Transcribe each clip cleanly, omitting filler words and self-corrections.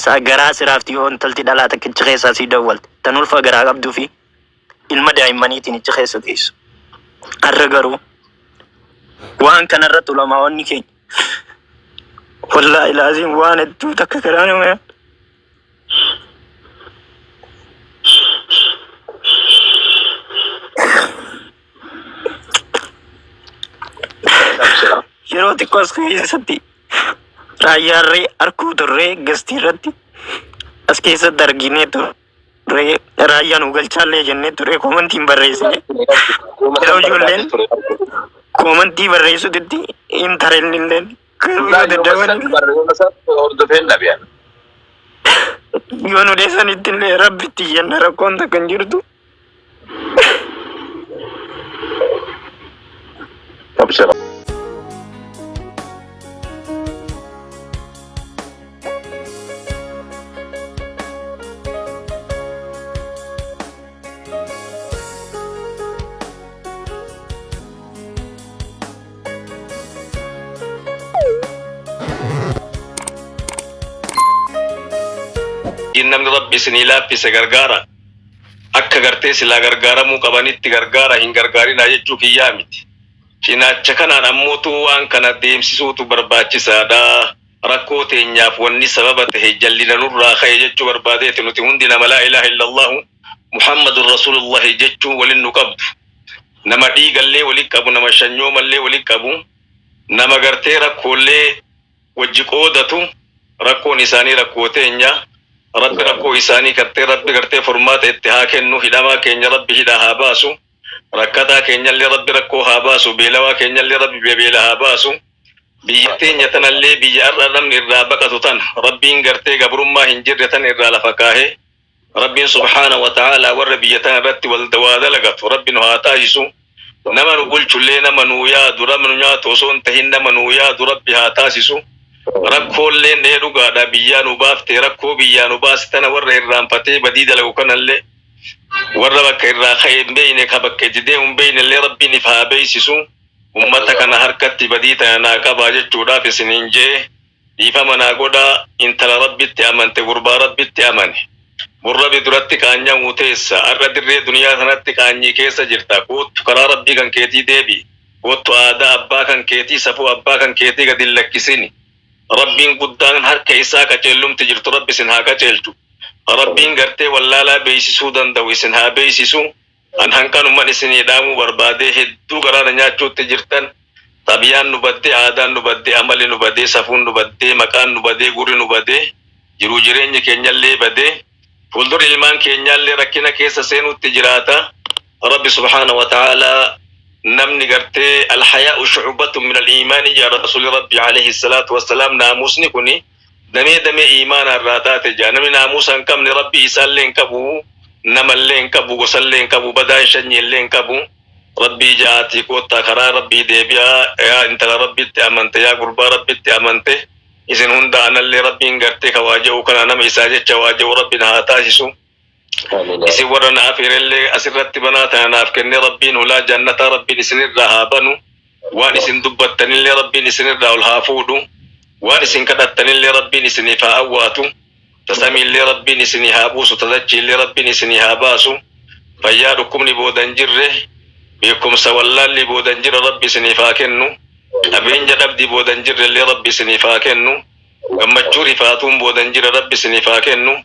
keessaa garaa si raafti yoo intalti dhalaa takkichi keessaa sii dawwalte tan ulfa garaa qabduu fi ilma daa'immaniitiin ichi keessa teessu. Har'a garuu waan kanarratti ulamaa'onni keenya wallaahi laaziim waan hedduu takka garaa nama yaada. Yeroo xiqqoo as keessatti raayyaarree arkuu turree gastii irratti as keessatti arginee turree raayyaa nu galchaallee jennee turre koomantiin barreessine. Yeroo ijoolleen koomantii barreessutti hin tarennillee garuu yoo daddaban Hordofeen dhabe ani. yoo nu dheessanitti illee rabbitti iyyanna rakkoon takka hin jirtu. Abshira. Namni Rabbi isinii laaffise gargaara. Akka gartee silaa gargaaramuu qabanitti gargaara hin gargaarinaa jechuu kiyyaa miti. Cinaacha kanaan ammootu waan kana deemsisuutu barbaachisaadha. Rakkoo teenyaaf wanni sababa tahe jallina nurraa ka'e jechuu barbaadeeti nuti hundi nama laa ilaaha illallahu Muhammadun Rasuulullahi jechuun walin nu qabdu. Nama dhiigallee wali qabu, nama shanyoomallee wali qabu, nama gartee rakkoollee wajji qoodatu rakkoon isaanii rakkoo teenya. Rabbi rakkoo isaanii gartee Rabbi gartee furmaata itti haa kennu. Hidhamaa keenya Rabbi hidhaa haa baasu. Rakkataa keenyallee Rabbi rakkoo haa baasu. Beelawaa keenyallee Rabbi beela haa baasu. Biyya teenya tanallee biyya har'a namni irraa baqatu tana Rabbiin gartee gabrummaa hin jirre tan irraa lafa kaahee Rabbiin subhaanahu wa ta'aalaa warra biyya tana irratti wal waa dalagatu Rabbi nu haa taasisu. Nama nu bulchullee nama nuu yaadu nama nu nyaatu osoo hin tahin nama nuu yaadu Rabbi haa taasisu. Rakkoollee nee dhugaadha biyyaa nu baafte rakkoo biyyaa nu baase tana warra irraanfatee badii dalagu kanallee warra bakka irraa ka'e hin beeyne ka bakka itti deemu hin beeynellee Rabbiin if haa beeysisu. Ummata kana harkatti badii tana naa qabaa jechuudhaaf isiniin jee Dhiifama naa godhaa intala Rabbitti amante gurbaa Rabbitti amane. Bor Rabbi duratti qaanya'uu teessa. Ar'a dirree duniyaa tanatti qaanyii keessa jirta. Koottu karaa Rabbii kan keetii deebi'i. Koottu aadaa abbaa kan keetii safuu abbaa kan keetii gad hin lakkisini. Rabbiin guddaan harka isaa qaceellumti jirtu Rabbi isin haa qaceelchu. Rabbiin gartee wallaalaa beeysisuu danda'u isin haa beeysisu. An hanqanuman isinii dhaamuu barbaadee hedduu garaa na nyaachuutti jirtan xabiyaan nu badde aadaan nu badde amalli nu badee safuun nu baddee maqaan nu badee gurri nu badee jiruu jireenyi keenyallee badee fuuldurri ilmaan keenyaallee rakkina keessa seenuutti jiraata Rabbi subhaana wa ta'aalaa namni gartee alhayaa'u shu'batun min al-iimaani jaa rasuuli Rabbi alayhi salaatu wassalaam naamusni kuni damee damee iimaanaa irraa taate jaa namni naamusa hin qabne Rabbii isaallee hin qabu namallee hin qabu gosallee hin qabu badaan shanyiillee hin qabu Rabbii ja'aatii koottaa karaa Rabbii deebi'aa yaa intala Rabbitti amante yaa gurbaa Rabbitti amante isin hunda anallee Rabbiin gartee ka waa je'u kana nama isaa jecha waa je'u Rabbi na haa taasisu isin warra na afeerellee asirratti banaa tana naaf kennee Rabbiin hulaa jannataa Rabbiin isinirraa haa banu waan isin dubbattanillee Rabbiin isinirraa ol haa fuudhu waan isin kadhattanillee Rabbiin isiniif haa awwaatu ta samiillee Rabbiin isinii haa buusu ta dachiillee Rabbiin isinii haa baasu fayyaa dhukkubni booda hin jirre beekumsa wallaalli booda hin jirre Rabbi isiniif haa kennu qabeenya dhabdi booda hin jirrellee Rabbi isiniif haa kennu gammachuu rifaatuun booda hin jirre Rabbi isiniif haa kennu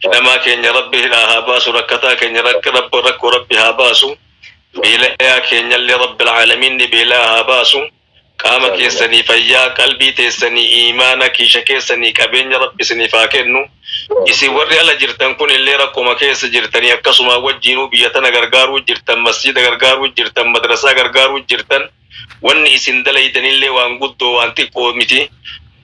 hidhamaa keenya Rabbi hidhaa haa baasu rakkataa keenya rakkoo Rabbi haa baasu beelayaa keenyallee Rabbil aalamiinni beelaa haa baasu qaama keessanii fayyaa qalbii teessanii iimaana kiisha keessanii qabeenya Rabbi isiniif haa kennu isin warri ala jirtan kun illee rakkoma keessa jirtanii akkasuma wajjiinuu biyya tana gargaaruu jirtan masjiida gargaaruu jirtan madrasaa gargaaruu jirtan wanni isin dalaydanillee waan guddoo waan xiqqoo miti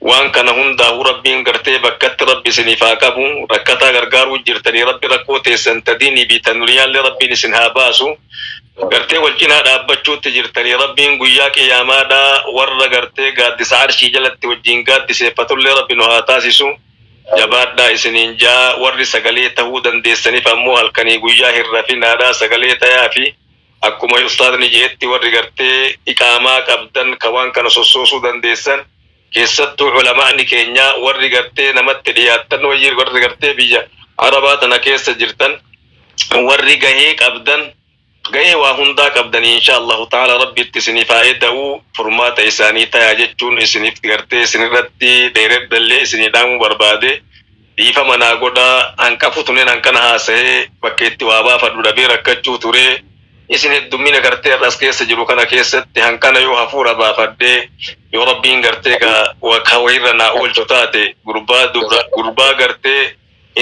waan kana hundaa'uu Rabbiin gartee bakkatti Rabbi isiniif haa qabu rakkataa gargaaruu jirtanii Rabbi rakkoo teessan ta diinii fi ta duniyaallee Rabbiin isin haa baasu gartee wal cinaa dhaabbachuutti jirtanii Rabbiin guyyaa qiyaamaadhaa warra gartee gaaddisa arshii jalatti wajjiin gaaddiseeffatullee Rabbi nu haa taasisu jabaadhaa isiniin jaa warri sagalee tahuu dandeessaniif ammoo halkanii guyyaa hin rafinaadhaa sagalee tayaa fi akkuma ustaadni je'etti warri gartee iqaamaa qabdan ka waan kana sossoosuu dandeessan Keessattuu ulamaa'ni keenya warri gartee namatti dhiyaattan wayyi warri gartee biyya Arabaa tana keessa jirtan warri gahee qabdan gahee waa hundaa qabdanii insha Allahu ta'ala Rabbi itti isiniif haa eda'u furmaata isaanii tayaa jechuun isiniif gartee isinirratti dheeredhallee isinii dhaamuu barbaade. Dhiifama naa godhaa hanqafu tunen hanqana haasahee bakka itti waa baafadhu dhabee rakkachuu ture. Isin heddummina gartee har'a as keessa jiru kana keessatti hanqana yoo hafuura baafadhee yoo Rabbiin gartee ka wa ka wayirra naa oolchu taate gurbaa dubra gurbaa gartee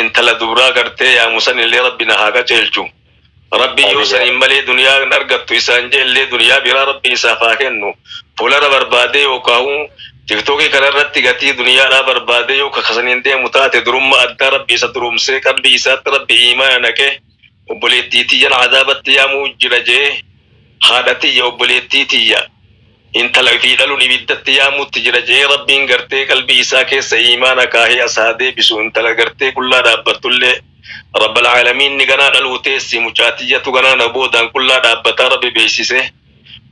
intala dubraa gartee yaamu sanillee Rabbi na haa qaceelchu. Rabbi yoo saniin malee duniyaa hin argattu isaan jeellee duniyaa biraa Rabbi isaaf haa kennu. Fuulara barbaadee yookaan tiktookii kana irratti gatii duniyaadhaa barbaadee yoo kakasaniin deemu taate durummaa addaa Rabbi isa durumsee qalbii isaatti Rabbi iimaana naqee obboleettii tiyyan azaabatti yaamuu jira jee haadha tiyya obboleettii tiyya intala ifii dhaluun ibiddatti yaamuutti jira jee Rabbiin gartee qalbii isaa keessa iimaana kaahee as haa deebisu intala gartee qullaa dhaabbattullee Rabbal aalamiinni ganaa dhaluu teessi mucaa tiyyatu ganaa na boodaan qullaa dhaabbataa Rabbi beeksise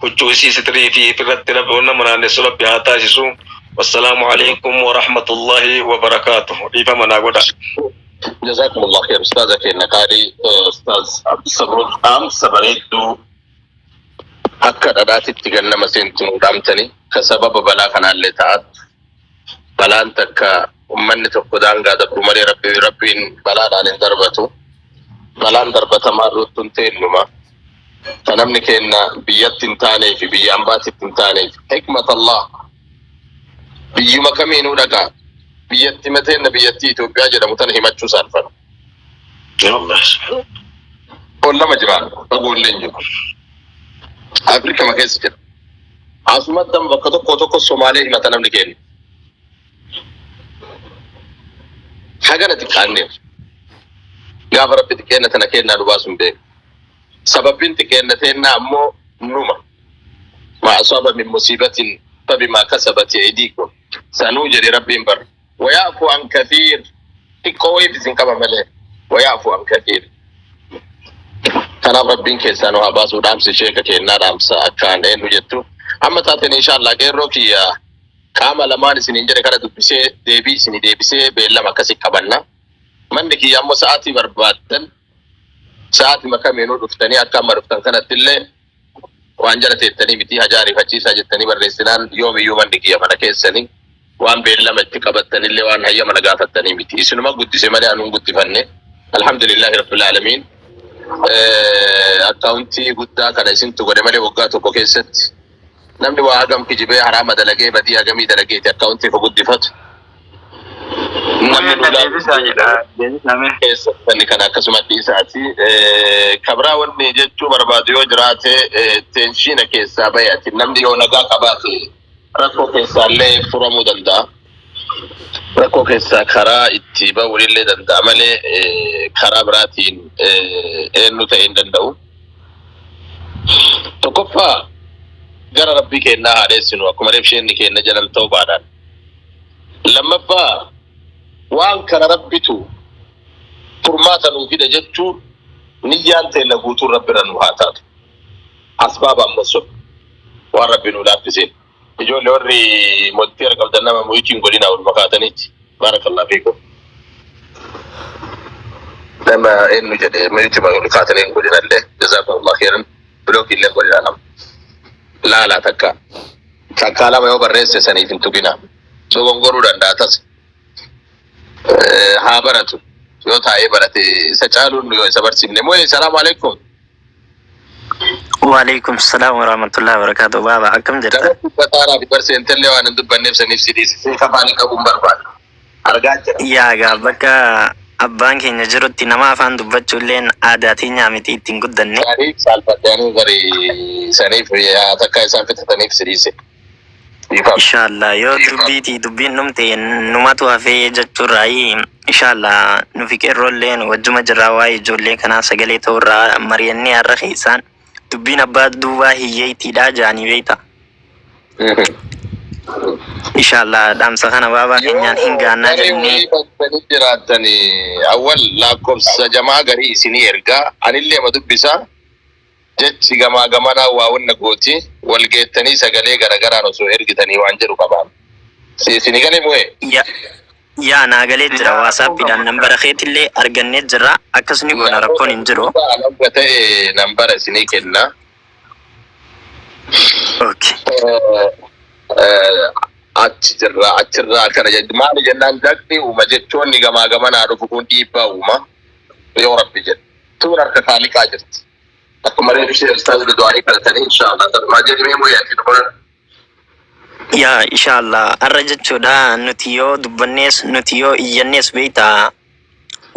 huccuu isii sitrii fi ifirratti Rabbi wanna naannessu Rabbi haa taasisu. Wassalaamu alaikum wa rahmatullahi wa barakaatuh. Dhiifama naa godha. جزاكم الله خير أستاذة كينا قاري أستاذ عبد الصبور dhaamsa bareedduu akka dhadhaatitti gannama seentu nu dhaamtanii ka sababa balaa kanaallee ta'attu balaan takka ummanni tokko daangaa dabru malee rabbi rabbiin balaadhaan hin darbatu balaan darbatamaa irratti hin teennuma ka namni kenna biyyatti hin taanee fi biyya ambaatitti hin taaneef hikmat Allah biyyuma kamiinuu dhaqa biyyatti mateenna biyyattii Itoophiyaa jedhamu tana himachuu saalfatu. Ya Allah. Ol lama jiraan fagoo illee hin jiru. Afrikama keessa jira. Asumatti amma bakka tokko tokko Somaalee himata namni keenya. Hagana xiqqaanneef. Gaafa Rabbi xiqqeenna tana kennaa nu baasu hin beeku. Sababbiin xiqqeenna teennaa ammoo numa. ما أصاب من مصيبة فبما كسبت أيديكم sanuu jedhe Rabbiin bar. ويعفو عن كثير xiqqoo wayiif isin qaba malee ويعفو عن كثير. Kanaaf Rabbiin keessaa nu haa baasuu dhaamsi sheeka kennaa dhaamsa akkaan eenyu jettu. Amma taateen inshallah qeerroo kiyya qaama lamaan isiniin jedhe kana dubbisee deebii isinii deebisee beellama akkasii qabanna. Manni kiyya ammoo sa'aatii barbaaddan sa'aatii makamiinuu dhuftanii akka amma dhuftan kanatti illee waan jala teettanii miti hajaa ariifachiisaa jettanii barreessinaan yoomiyyuu manni kiyya mana keessanii waan beellama itti qabattanillee waan hayyama na gaafattanii miti. Isinuma guddise malee anuun guddifanne. Alhamdulillahi rabbil aalamiin. Akkaawuntii guddaa kana isintu godhe malee waggaa tokko keessatti namni waa hagam kijibee haraama dalagee badii hagamii dalageeti akkaawuntii ka guddifatu. Namni Namni deebisaa jedha. Deebisaa mee. Keessatti kana akkasuma dhiisaati. Kabraa wanni jechuu barbaadu yoo jiraate tension keessaa bayati namni yoo nagaa qabaate rakkoo keessaallee furamuu danda'a. Rakkoo keessaa karaa itti ba'uunillee danda'a malee karaa biraatiin eenyu ta'ee hin danda'u. Tokkoffaa gara Rabbii kennaa haa dheessinu akkuma reebsheenni kenna jedhan tawbaadhaan. Lammaffaa waan kana Rabbitu furmaata nuu fida jechuun niyyaan teenya guutuun Rabbirra nu haa taatu. Asbaaba ammoo sun waan Rabbi nuu laaffiseen. Ijoollee warri mootii qabdan nama mo'ichiin godina wal makaataniiti. Barakallahu fiikum. Nama eenyu jedhe mo'ichi ol kaatanii hin godinallee jazakumullah khairan block illee godina nama. Laalaa takka. Takkaa lama yoo barreesse saniif hin tuqina. Sogongoruu danda'a tasa. Haa baratu. Yoo taa'ee barate isa caaluun yoo isa barsiifne. Moo'ee salaamu alaikum. Waalaikum salaam warahmatullahi wabarakatuh. Baaba akkam jirta? Nama dubbataadhaaf barseentellee waan hin dubbanneef saniif si dhiisisee afaan qabuun barbaada. Argaa jira. Yaa gaa bakka abbaan keenya jirutti nama afaan dubbachuu illeen aadaa teenyaa miti ittiin guddanne. Saniif saalfadhanii gari saniif yaa takka isaan fitataniif si dhiise. Dhiifama. Inshallah yoo dubbiiti dubbiin dhumte numatu hafee jechuurraayi inshallah nufi qeerroolleen wajjuma jirraa waa'ee ijoollee kanaa sagalee ta'urraa mari'annee har'a keessaan dubbiin abbaa duubaa hiyyeeytiidha jaanii beeyta. Inshallah dhaamsa kana baabaa keenyaan hin gaannaa Garee jennee wayii battanii jiraattanii awwal lakkoofsa jamaa garii isinii ergaa anillee ma dubbisaa jechi gamaa gamanaa waa wanna gooti wal geettanii sagalee garagaraan osoo ergitanii waan jedhu qabaan. Si isinii galee mu'ee? Ya yaa naa galee jira waasaappiidhaan nambara keetillee argannee jirra akkas ni goona rakkoon hin jiru. Namba ta'e nambara isinii kenna. Okay. Achi jirra achirraa kana jedhu maali jennaan daqni uuma jechoonni gamaa gamanaa dhufu kun dhiibbaa uuma yoo rabbi jedhe. Tuun harka kaaliqaa jirti. Akkuma reefu ishee ustaaz du'aa'ii kadhatanii inshaallah talumaa jedhimee mu'ee ati dhufa. Yaa inshallah har'a jechuudha nuti yoo dubbannees nuti yoo iyyannees beektaa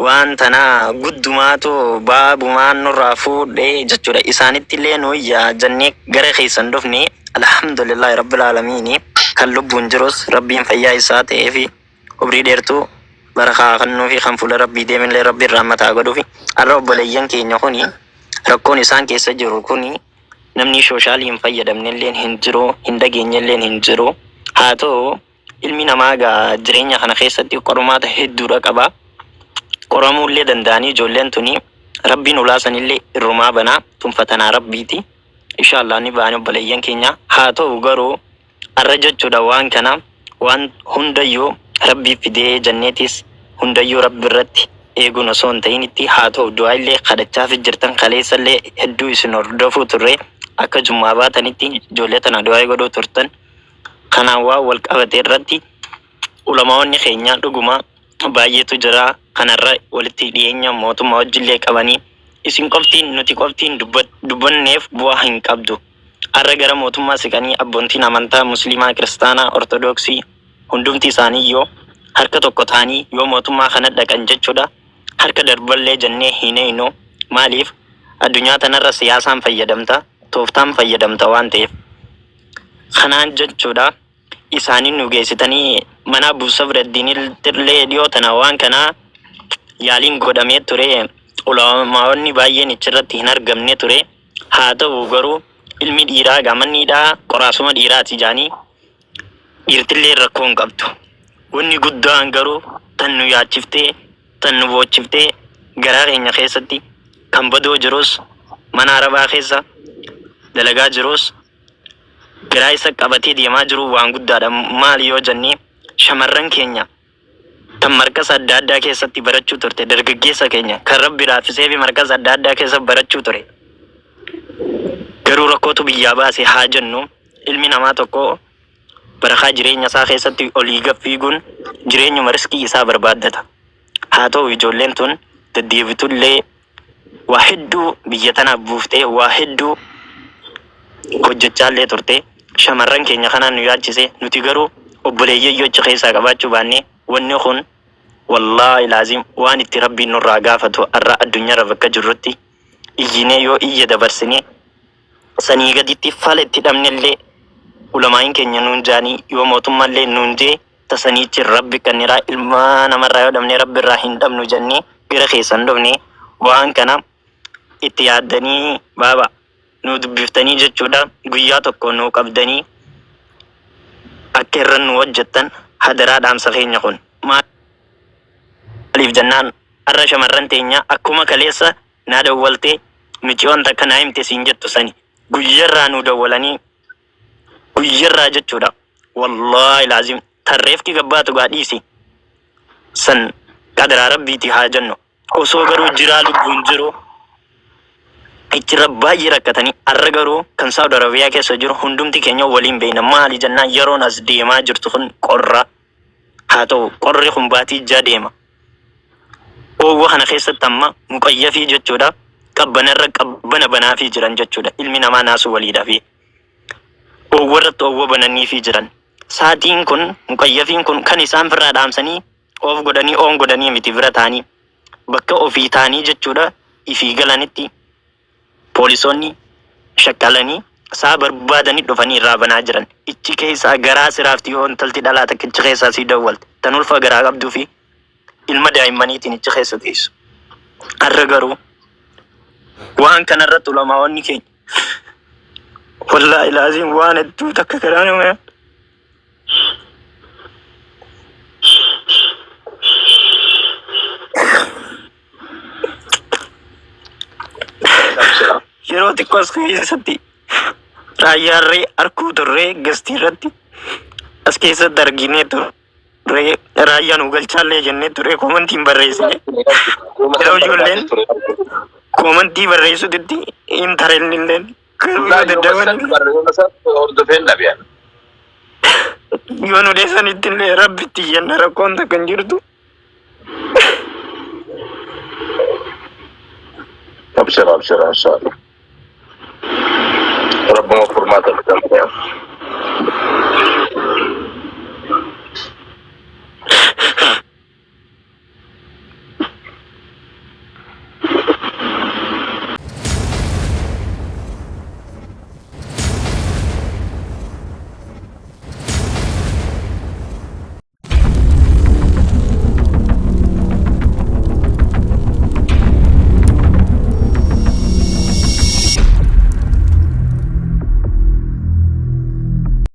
waan tana guddumaatu baabumaan nurraa fuudhee jechuudha isaanitti illee nu iyya jennee gara keessan dhufne alhamdulillahi rabbil aalamiini kan lubbuun jirus rabbiin fayyaa isaa ta'ee fi umrii dheertuu barakaa kennuu fi kan fuula rabbii deemillee rabbiin rahmataa godhuufi har'a obboleeyyan keenya kuni rakkoon isaan keessa jiru kuni namni soshaalii hin fayyadamnelleen hin jiru hin dhageenyelleen hin jiru haa ta'u ilmi namaa gaa jireenya kana keessatti qormaata hedduudha qaba qoramuullee danda'anii ijoolleen tuni rabbiin ulaasanillee irrumaa banaa tunfatanaa rabbiiti inshallah ni ba'anii obboleeyyan keenya haa ta'u garuu har'a jechuudha waan kana waan hundayyuu rabbii fidee janneetis hundayyuu rabbi irratti eeguun osoo hin ta'initti haa ta'u du'aa illee kadhachaaf jirtan kaleessallee hedduu isin hordofuu turre akka jummaa baatanitti ijoollee tana du'aa godhuu turtan kanaan waan wal qabate irratti ulamaa'onni keenya dhuguma baay'eetu jira kanarra walitti dhiyeenya mootummaa wajjillee qabanii isin qoftiin nuti qoftiin dubbanneef bu'aa hin qabdu. Har'a gara mootummaa siqanii abbootiin amantaa musliimaa, kiristaanaa, ortodoksii hundumti isaanii yoo harka tokko ta'anii yoo mootummaa kana dhaqan jechuudha harka darballee jennee hin eeynu maaliif addunyaa tanarra siyaasaan fayyadamta tooftaan fayyadamta waan ta'eef kanaan jechuudha isaanii nu geessitanii mana Abu Sabraddiinillee dhiyoo tana waan kanaa yaaliin godhamee ture ulamaa'onni baay'een achirratti hin argamne ture haa ta'u garuu ilmi dhiiraa gamanniidhaa qoraasuma dhiiraati jaanii dhiirtillee rakkoo hin qabdu. Wanni guddaan garuu tan nu yaachiftee tan nu boochiftee garaa keenya keessatti kan badoo jirus mana arabaa keessa dalagaa jirus garaa isa qabatee deemaa jiru waan guddaadha. Maali yoo jennee shamarran keenya kan markasa adda addaa keessatti barachuu turte dargaggeessa keenya kan rabbi laaffisee fi markasa adda addaa keessa barachuu ture. Garuu rakkootu biyyaa baase haa jennu ilmi namaa tokko barakaa jireenya isaa keessatti olii gad fiiguun jireenyuma riskii isaa barbaaddata. Haa ta'u ijoolleen tun deddeebitullee waa hedduu biyya tanaaf buuftee waa hedduu hojjechaallee turte shamarran keenya kanaan nu yaachise nuti garuu obboleeyyan yoo achi keessaa qabaachuu baanne wanni kun wallaahi laazim waan itti rabbiin nurraa gaafatu har'a addunyaarra bakka jirrutti iyyinee yoo iyya dabarsine sanii gaditti fala itti dhabnellee ulamaa'iin keenya nuun jaanii yoo mootummaallee nuun jee tasaniichi rabbi kanniraa ilmaa namarraa yoo dhabne rabbi irraa hin dhabnu jennee gara keessan dhufne waan kana itti yaaddanii baaba nu dubbiftanii jechuudha guyyaa tokko nu qabdanii akka irra nu hojjettan hadaraa dhaamsa keenya kun maaliif jennaan har'a shamarran teenya akkuma kaleessa naa dawwaltee miciyoon takka naa himte siin jettu sani guyyarraa nu dawwalanii guyyarraa jechuudha wallaahi laazim tarreefki gabbaatu gaa dhiisi san qadaraa rabbiiti haa jennu osoo garuu jiraa lubbuun jiru ichirra baay'ee rakkatanii har'a garuu kan Saudi Arabiyaa keessa jiru hundumti keenya waliin beekna maali jennaan yeroon as deemaa jirtu kun qorra haa ta'u qorri kun baatii ijaa deema oowwa kana keessatti amma muqayyafii jechuudha qabbanarra qabbana banaafii jiran jechuudha ilmi namaa naasuu waliidhaafi oowwa irratti oowwa bananiifii jiran saatiin kun muqayyafiin kun kan isaan firraa dhaamsanii oof godhanii oon godhanii miti bira ta'anii bakka ofii ta'anii jechuudha ifii galanitti poolisoonni shakkalanii isaa barbaadanii dhufanii irraa banaa jiran. Ichi keessaa garaa siraafti yoo intalti dhalaa takka ichi keessaa sii dawwalte tan ulfa garaa qabduu fi ilma daa'immaniitiin ichi keessa teessu. Har'a garuu waan kanarratti ulamaa'onni keenya wallaahi laaziim waan hedduu takka garaa nama yaada. Yeroo xiqqoo as keessatti raayyaarree arkuu turree gastii irratti As keessatti arginee turre, raayyaa nu galchaallee jennee ture, koomantiin barreessine. Yeroo ijoolleen koomantii barreessutti hin tarennilleen garuu yoo daddaban Hordofeen dhabe. Yoo nu deessanitti illee rabbitti iyyanna, rakkoon takka hin jirtu. Abshir, abshir, inshallah. Rabbuma furmaata fidan.